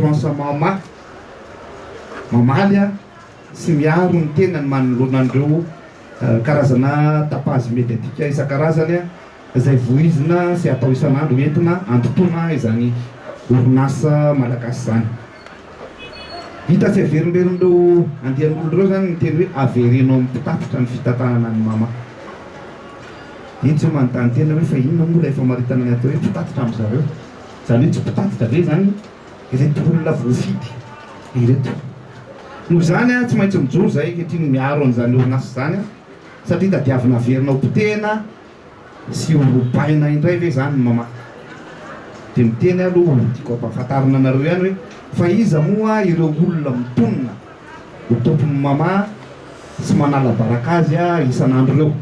France Mama mamaly sy miaro ny tenany manoloana an'ireo karazana tapage mediatika isan-karazany izay voizina sy atao isan'andro entina andotoana izany orinasa malagasy izany. Hita sy averimberin'ireo andian'olona ireo izany ny teny hoe avereno amin'ny mpitatitra ny fitantanana ny Mama. Eny tsy hoe manontany tena hoe fa inona moa ilay famaritana ny atao hoe mpitatitra amin-dry zareo? Izany hoe tsy mpitatitra ve izany ireto olona voafidy ireto? Noho izany, tsy maintsy mijoro izahay ankehitriny miaro an'izany orinasa izany satria tadiavina averina ho potehina sy ho robaina indray ve izany ny Mama? Dia miteny aho aloha, tiako hampahafantarina anareo ihany hoe fa iza moa ireo olona mitonona ho tompon'ny Mama sy manala baraka azy isan'andro ireo?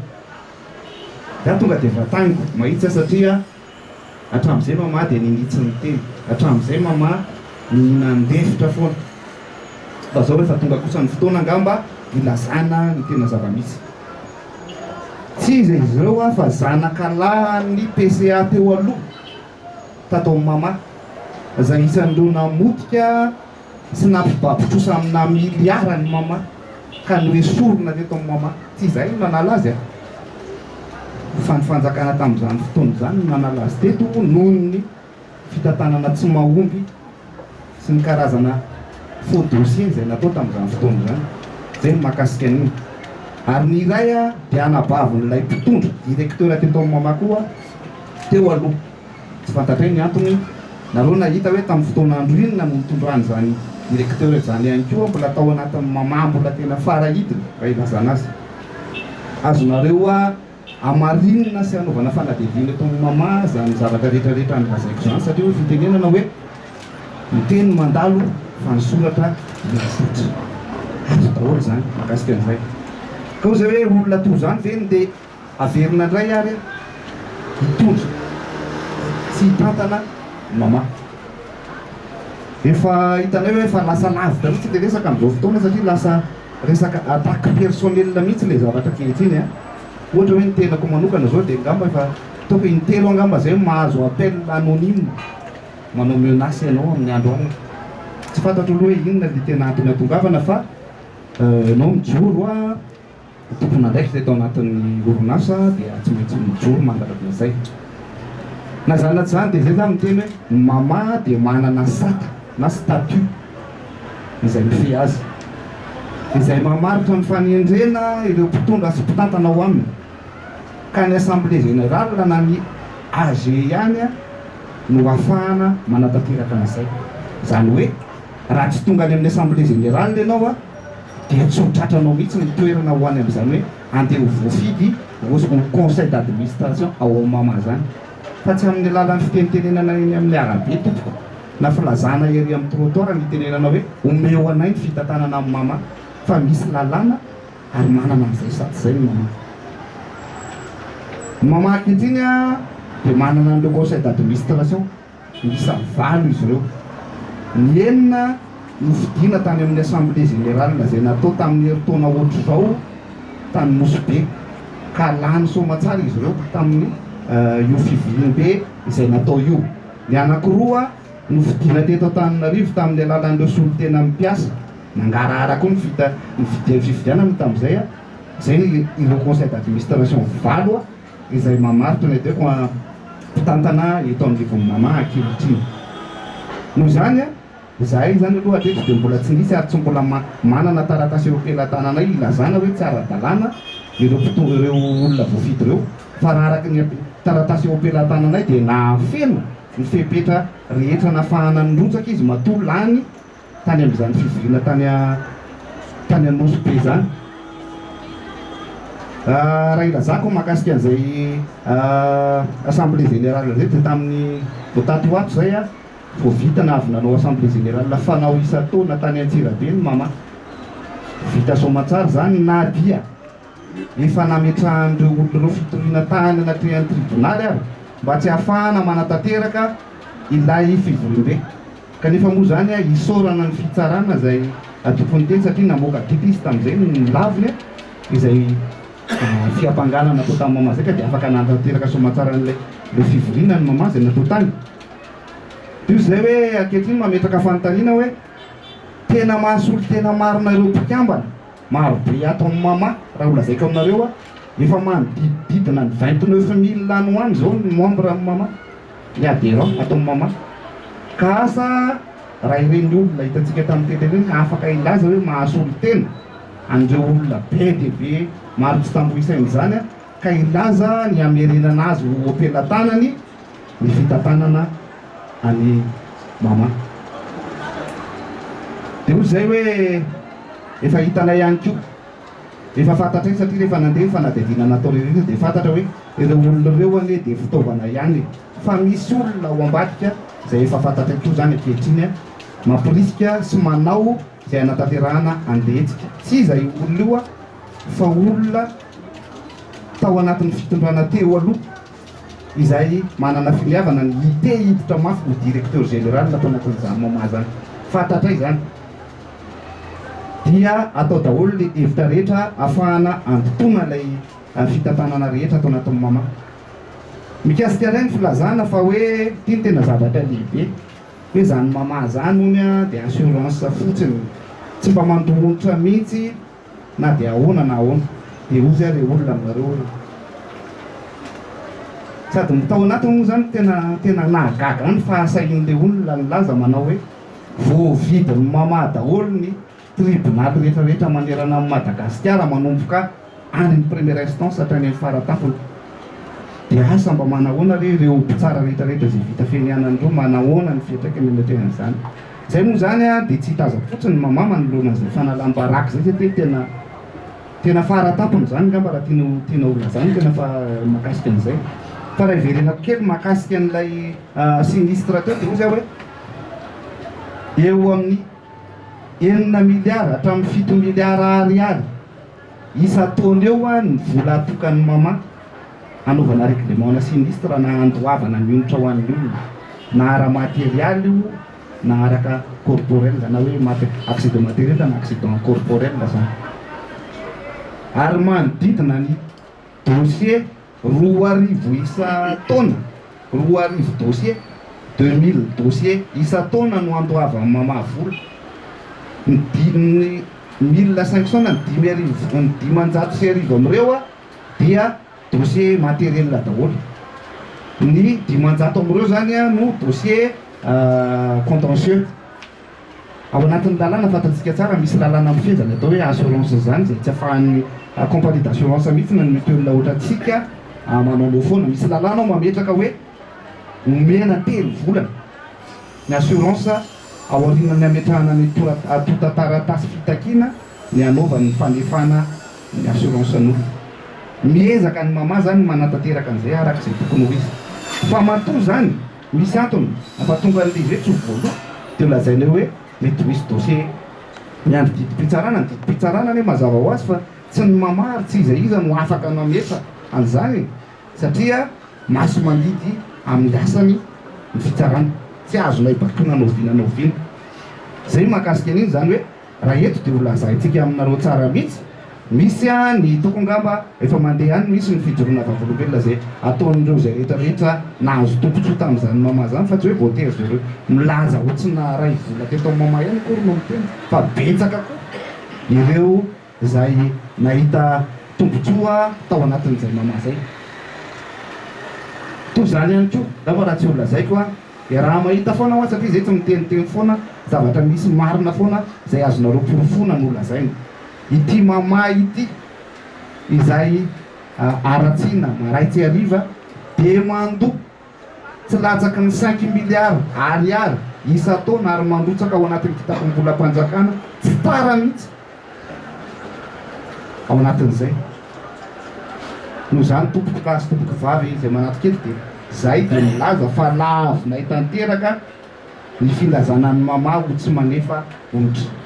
Za tonga dia vantaniko mahitsy aho satria Hatramin'izay mama dia ninia tsy niteny. Hatramin'izay mama ninia nandefitra foana. Fa zao efa tonga kosa ny fotoana angamba hilazana ny tena zava-misy. Tsy iza izy ireo a fa zanaka lahin'ny PCA teo aloha tato amin'ny mama, izay isan'ireo namotika sy nampibaby trosa amina miliara ny mama ka noesorina teto amin'ny mama. Tsy izahay no nanala azy a! Fa ny fanjakana tamin'izany fotoana izany no nanala azy teto noho ny fitantanana tsy mahomby sy ny karazana faux dossier izay natao tamin'izany fotoana izany. Izay no mahakasika an'iny. Ary ny iray dia anabavin'ilay mpitondra, directeur teto amin'ny mama koa teo aloha. Tsy fantatray ny antony, nareo nahita hoe tamin'ny fotoan'andro inona no nitondrany izany directeur izany ihany koa mbola tao anatin'ny mama mbola tena fara hidiny raha ilazana azy. Azonareo hamarinina sy hanaovana fanadihadiana eto amin'ny mama izany zavatra rehetra rehetra nolazaiko izany satria hoy fitenenana hoe ny teny mandalo fa ny soratra mipoitra. Ato daholo izany mahakasika an'izay. Ka hoy izay hoe olona toa izany ve no dia Averina indray ary hitondra sy hitantana ny mama. Efa hitanay hoe efa lasa lavitra mihitsy ilay resaka amin'izao fotoana satria lasa resaka attaque personnelle mihitsy ilay zavatra ankehitriny a. Ohatra hoe ny tenako manokana izao dia angamba efa ataoko in-telo angamba izay mahazo appel anonyme manao menace ianao amin'ny andro alina. Tsy fantatro aloha hoe inona ilay tena antony ahatongavana fa ianao mijoro a. Ny tompon'andraikitra eto anatin'ny orinasa dia tsy maintsy mijoro mandrakizay. Na izany na tsy izany dia izay za miteny hoe ny mama dia manana sata na statut izay mifehy azy, izay mamaritra ny fanendrena ireo mpitondra sy mpitantana ao aminy, ka ny assemblée générale na ny AG ihany no ahafahana manatanteraka an'izay. Izany hoe raha tsy tonga any amin'ny assemblée générale ianao dia tsy ho tratranao mihitsy ny toerana ho any amin'izany hoe andeha ho voafidy ho conseil d'administration ao amin'ny mama izany fa tsy amin'ny alalan'ny fitenitenenana eny amin'ny arabe tompoko na filazana ery amin'ny trottoir ny itenenana hoe omeo anay ny fitantanana amin'ny mama fa misy lalàna ary manana an'izay sady izay ny mama. Ny mama ankehitriny dia manana an'ireo conseil d'administration. Miisa valo izy ireo. Ny enina nofidiana tany amin'ny Assemblée Générale izay natao tamin'ny herintaona ohatr'izao tany Nosy Be, ka lany soamatsara izy ireo tamin'ny io fivoriambe izay natao io. Ny anankiroa nofidiana teto Antananarivo tamin'ny alalan'ireo solontenan'ny mpiasa. Nangarahara koa ny fita ny fifidianana tamin'izay, izay ireo conseil d'administration valo. izay mamaritra ny atao hoe mpitantana eto anivon'ny Mama ankehitriny. Noho izany, izahay izany aloha hatreto dia mbola tsy nisy ary tsy mbola manana taratasy eo am-pelatananay ilazana hoe tsy ara-dalàna ireo mpitondra ireo olona voafidy ireo fa raha araka ny taratasy eo am-pelatananay dia nahafeno ny fepetra rehetra nafahana nirotsaka izy matoa lany tany amin'izany fivoriana tany tany Anosy be izany. Raha ilazako mahakasika an'izay assemblée générale izay dia tamin'ny vao tato ho ato izay aho vao vita na avy nanao assemblée générale fanao isan-taona tany Antsirabe ny mama. Vita soamantsara izany na dia efa nametrahan'ireo olona ireo fitoriana tany anatrehan'ny tribonaly ary mba tsy hahafahana manatanteraka ilay fivoriambe. Kanefa moa izany isaorana ny fitsarana izay tompon'ny teny satria namoaka didy izy tamin'izay nolaviny izay fiampangana natao tamin'i Mama izay ka dia afaka nanatanteraka soamantsara an'ilay ilay fivoriana ny Mama izay natao tany. Toy izay hoe ankehitriny mametraka fanontaniana hoe tena mahasolo tena marina ireo mpikambana marobe ato amin'ny Mama raha ho lazaiko aminareo aho efa manodidididina ny 29 000 any ho any izao ny membre amin'ny Mama, ny adherent ato amin'ny Mama. Ka asa raha ireny olona hitantsika tamin'ny tele ireny afaka hilaza hoe mahasolo tena an'ireo olona be dia be maro tsy tambo isaina izany ka hilaza ny hamerenana azy ho am-pelatanany ny fitantanana an'i Mama. Dia hoy izay hoe efa hitanay ihany koa, efa fantatray satria rehefa nandeha ny fanadihadiana natao rehetra dia fantatra hoe ireo olona ireo anie dia fitaovana ihany e, fa misy olona ao ambadika izay efa fantatray koa izany ankehitriny mampirisika sy manao izay hanatanterahana an'ilay hetsika. Tsy iza io olona io fa olona tao anatin'ny fitondrana teo aloha izay manana finiavana ny te hiditra mafy ho directeur général tao anatin'izany moment izany. Fantatray izany. Dia atao daholo ny hevitra rehetra afahana andotoana ilay fitantanana rehetra ato anatin'ny mama. Mikasika indray ny filazana fa hoe ity no tena zavatra lehibe, hoe izany mama izany hono dia assurance fotsiny, tsy mba mandoa onitra mihitsy na dia ahoana na ahoana. Dia hozy aho re olona aminareo hoe. Sady ny tao anatiny moa izany tena tena nahagaga ahy ny fahasahian'ilay olona nilaza manao hoe voavidin'ny mama daholo ny tribonaly rehetra rehetra manerana an'i Madagasikara manomboka any amin'ny première instance hatrany amin'ny faratampony. Dia asa mba manahoana re ireo mpitsara rehetra rehetra izay vita fianianana ireo, manahoana ny fiantraikany eo anatrehan'izany. Izay moa izany dia tsy hitazam-potsiny ny mama manoloana an'izay fanalam-baraka izay satria tena tena faratampony izany angamba raha tiana ho tiana ho lazaina tena fa mahakasika an'izay. Fa raha hiverenako kely mahakasika an'ilay sinistre teo dia hoy aho hoe eo amin'ny enina miliara hatramin'ny fito miliara ariary isan-taona eo ny vola atokan'ny mama hanaovana règlement-na sinistre na handoavana ny onitra ho an'ny olona na ara-materialy io na araka corporel na hoe accident materiel na accident corporel zany ary manodidina ny dossier 2000 isan-taona, 2000 dossier, 2000 dossier isan-taona no andoavan'ny mama vola, ny di- ny 1500 na ny 1005 ny 1500 amin'ireo dia dossier materiel daholo, ny 500 amin'ireo zany no dossier contentieux. Ao anatin'ny lalàna, fantatsika tsara, misy lalàna mifehy izany atao hoe assurance izany, izay tsy afahan'ny compagnie d'assurance mihitsy na ny mutuelle ohatrantsika manaonao foana. Misy lalàna ao mametraka hoe omena telo volana ny assurance aorianan'ny hametrahana ny antontan-taratasy fitakiana ny hanaovany ny fanefana ny assurance an'olona. Miezaka ny mama izany manatanteraka an'izay araka izay tokony ho izy. Fa matoa izany Misy antony mampatonga an'ilay izy hoe tsy ho voaloa dia lazaina eo hoe mety misy dossier miandry didim-pitsarana, ny didim-pitsarana anie mazava ho azy fa tsy ny mama ary tsy iza iza no afaka nametra an'izany e, satria maso mandidy amin'ny asany ny fitsarana, tsy azonay bakoina na oviana na oviana. Izay mahakasika an'iny izany hoe. Raha eto dia ho lazaintsika aminareo tsara mihitsy, misy ny hitako angamba efa mandeha any misy ny fijoroana vavolombelona izay ataon'ireo izay rehetra rehetra nahazo tombotsoa tamin'izany mama izany fa tsy hoe voatery zareo milaza ho tsy naharay vola teto amin'ny mama ihany akory no miteny fa betsaka koa ireo izay nahita tombotsoa tao anatin'izay mama izay. Toy izany ihany koa, angamba raha tsy ho lazaiko an. Dia raha mahita foana hoa satria zay tsy miteniteny foana zavatra misy marina foana izay azonareo porofoina no lazaina. Ity mama ity izay haratsiana maraitsy hariva dia mandoa tsy latsaky ny cinq milliards ariary isan-taona ary mandrotsaka ao anatin'ny kitapom-bolam-panjakana tsy tara mihitsy. Ao anatin'izay. Noho izany tompoko lahy sy tompoko vavy izay manatrika eto dia izahay dia milaza fa lavinay tanteraka ny filazana ny mama ho tsy manefa onitra.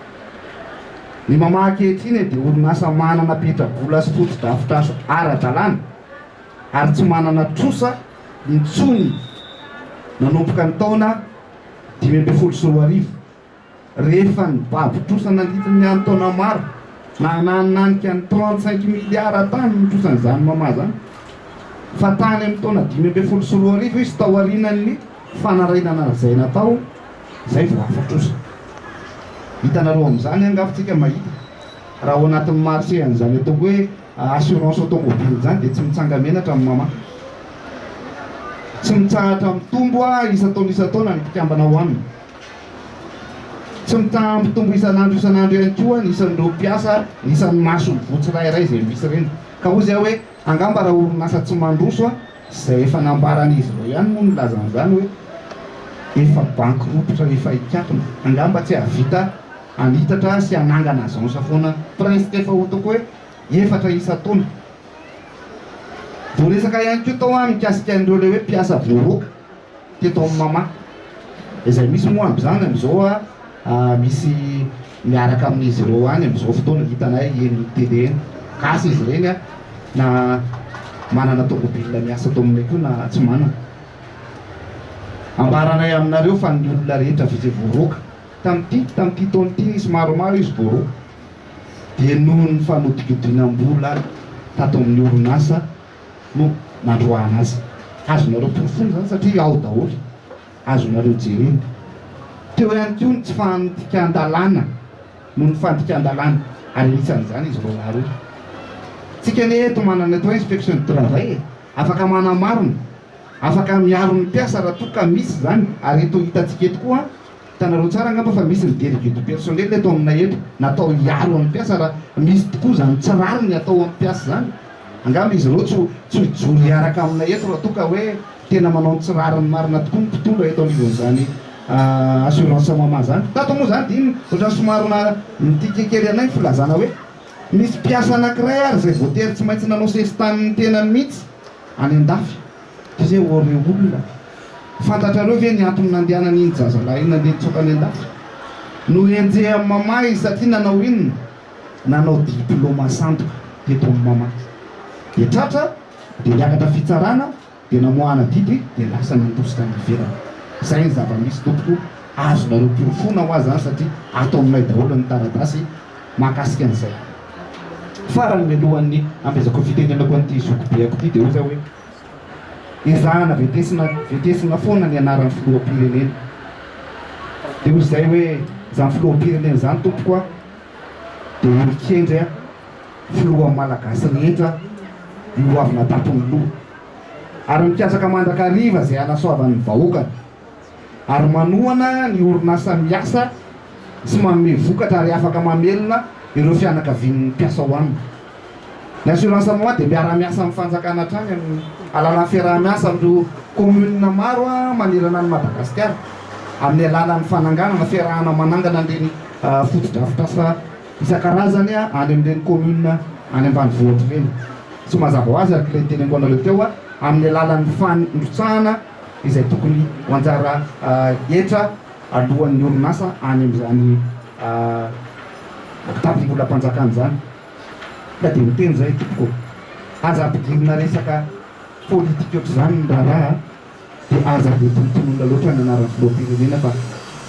Ny mama ankehitriny dia orinasa manana petrabola sy fotodrafitrasa ara-dalàna ary tsy manana trosa intsony nanomboka ny taona 2015. Rehefa nibaby trosa nandritra ny an-taona maro, na nananika ny 35 milliards tany ny trosan'izany mama izany, fa tany amin'ny taona 2015 izy taorianan'ny. fanarenana izay natao izay vao afa-trosa. Hitanareo amin'izany angamba tsika mahita raha ao anatin'ny marché an'izany ataoko hoe assurance automobile izany dia tsy mitsanga-menatra ny mama. Tsy mitsahatra mitombo isan-taona isan-taona ny mpikambana ao aminy. Tsy mitsahamitombo isan'andro isan'andro ihany koa ny isan'ireo mpiasa, ny isan'ny masoivoho tsirairay izay misy ireny. Ka hoy aho hoe angamba raha orinasa tsy mandroso izay efa nambaran'izy ireo ihany moa nilaza an'izany hoe efa bankirompitra efa hikatona, angamba tsy hahavita hanitatra sy hanangana agence foana presque efa ho toko hoe efatra isan-taona. Voaresaka ihany koa tao mikasika an'ireo ilay hoe mpiasa voaroaka teto amin'ny Mama, izay misy moa amin'izany amin'izao misy miaraka amin'izy ireo any amin'izao fotoana hitanay eny télé eny, gasy izy ireny na manana tomobile miasa ato aminay koa na tsy manana. Ambaranay aminareo fa ny olona rehetra vitsy voaroaka tamin'ity tamin'ity taona ity nisy maromaro izy voaroaka dia noho ny fanodikodinam-bola tato amin'ny orinasa no nandroahana azy. Azonareo porofoina izany satria ao daholo, azonareo jerena. Teo ihany koa ny tsy fandikan-dalàna noho ny fandikan-dalàna ary anisan'izany izy roalahy ireo. Tsika anie eto manana ny atao hoe inspection du travail e, afaka manamarina, afaka miaro ny mpiasa raha toa ka misy izany ary eto hitantsika eto koa Hitanareo tsara angamba fa misy ny délégué du personnel eto aminay eto, natao hiaro ny mpiasa raha misy tokoa izany tsy rariny atao amin'ny mpiasa izany, angamba izy ireo tsy ho tsy hijoro hiaraka aminay eto raha toa ka hoe tena manao ny tsy rariny marina tokoa ny mpitondra eto anivon'izany assurance mama izany. Tato moa izany dia iny ohatran'ny somary na nitika kely anay ny filazana hoe misy mpiasa anankiray ary izay voatery tsy maintsy nanao sesitany ny tenany mihitsy any an-dafy. Toy izay ho reo olona. Fantatrareo ve ny antony nandehanan'iny zazalahy iny nandeha nitsoaka any an-dafy? Nohenjehan'i Mama izy satria nanao inona? Nanao diploma sandoka teto amin'i Mama. Dia tratra, dia niakatra fitsarana, dia namoahana didy, dia lasa nandositra any ivelany. Izay ny zava-misy tompoko, azonareo porofoina hoa izany satria ato aminay daholo ny taratasy mahakasika an'izay. Farany mialohan'ny hamehezako ny fitenenako an'ity zokibeako ity dia hoy za hoe, Ezahana vetesina vetesina foana ny anaran'ny filoham-pirenena. Dia hoy izay hoe, izany filoham-pirenena izany tompoko a, dia olon-kendry a, filohan'ny Malagasy rehetra io avy natapin'ny loha. Ary mikatsaka mandrakariva izay hanasoavany ny vahoakany. Ary manohana ny orinasa miasa sy manome vokatra ary afaka mamelona ireo fianakavian'ny mpiasa ao aminy. Ny assurance moa dia miara-miasa amin'ny fanjakana hatrany amin'ny alalan'ny fiaraha-miasa amin'ireo commune maro manerana an'i Madagasikara amin'ny alalan'ny fananganana fiarahana manangana an'ireny fotodrafitrasa isan-karazany any amin'ireny commune any ambanivohitra ireny. Tsy mazava ho azy araka ilay niteneniko anareo teo amin'ny alalan'ny fandrotsahana izay tokony ho anjara hetra alohan'ny orinasa any amin'izany kitapom-bolam-panjakana izany. Ka dia miteny zahay tompoko, aza ampidirina resaka politika ohatr'izany ny raharaha dia aza dia tonontononina loatra ny anaran'ny filoham-pirenena fa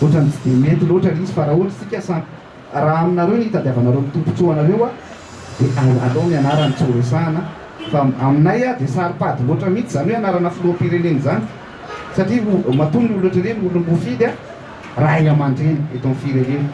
ohatran'ny tsy dia mety loatra ilay izy fa raha ohatra isika samy raha aminareo ny hitadiavanareo ny tombotsoanareo dia aleo ny anarany tsy ho resahana fa aminay dia saro-pady loatra mihitsy izany hoe anarana filoham-pirenena izany satria matoa ny olona ohatran'ireny olom-boafidy ray aman-dreny eto amin'ny firenena.